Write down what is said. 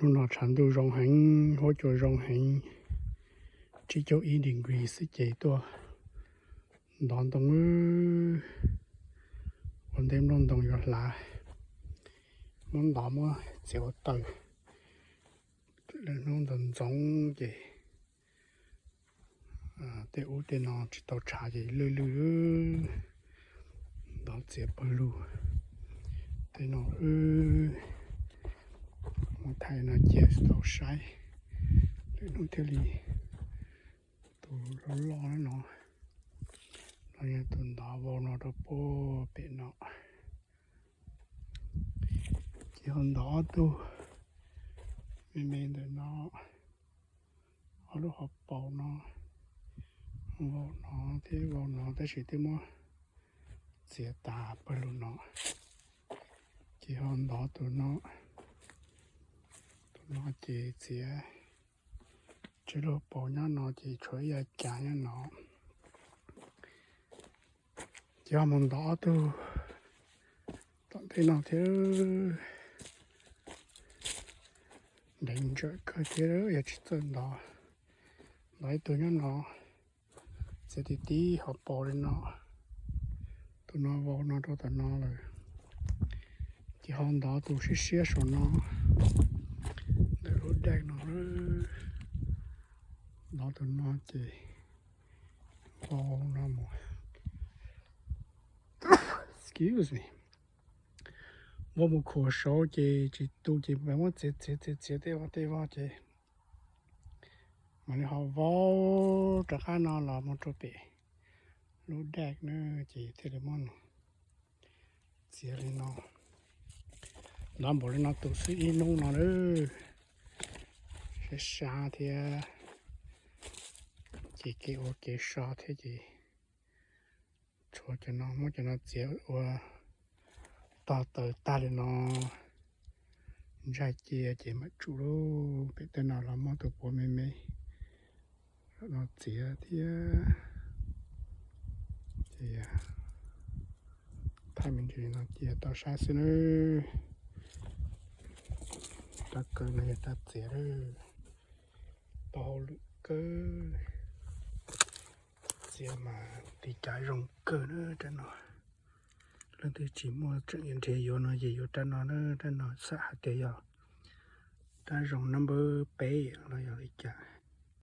Hnub no tshav ntuj zoo heev, huab cua zoo heev, tsib caug ib degree xwb ces tuaj ntov ntoo, ua ntej nplooj ntoo yuav hlav, muab ntov muab txiav ua taws. Lwm hnub ntxoov ntxoov ces tej ub tej no tsis tau tshav ces lwj lwj, ntov txiav pawg lug. Tej no wb mus thaij no cia tau saib, lwm hnub thiaj li tus loj loj no, no yog tus ntov vau no rau puag pem no. Ces ho ntov ob tug me me ntawm no, ob lub hauv paus no, vau no thiab vau no tab sis twb muab txiav tas pawg lug no. Ces ho ntov tus no, tus no ces txiav tsib lub hauv paus nyob no ces tshuav ib yav cav nyob no. Ces ho mus ntov ob tug tom ntej no thiab, ntev ntsawm kawg thiab yog tsis txawj ntov. Ntov ib tug nyob no, txiav tib tib hauv paus li no, tus no vau no rau tom no lawm. Ces ho ntov tus siab siab saum no, ntawm lub dej no, ntov tus no ces vau no mus, excuse me, vau mus khuam saud ces tsis tu ces mam muab txiav txiav txiav txiav tej vog tej vog ces mam li ho vau rov qab no los mus rau pem lub dej na, ces thiaj li muab txiav li no. Ntov npaum li no tus xwb ib hnub no lawm, sab sab thiab, ces kev ua kev so thiab ces tshuav cov no, muab cov no txiav ua tog taws tag li no, ntsaig cia ces mam tsum lub pem tej no los muab tus puav me me no txiav thiab. Ces thaij me ntsis no cia tau saib xwb nawb. Rab kaw no yog rab txiav, tau hauj lwm kawg. Txiav mas li cas zoo kawg na rab no. Leej twg tsis muaj tseem nrhiav yuav no ces yuav rab no na, rab no xam hais tias yog rab zoo number peb los yog li cas.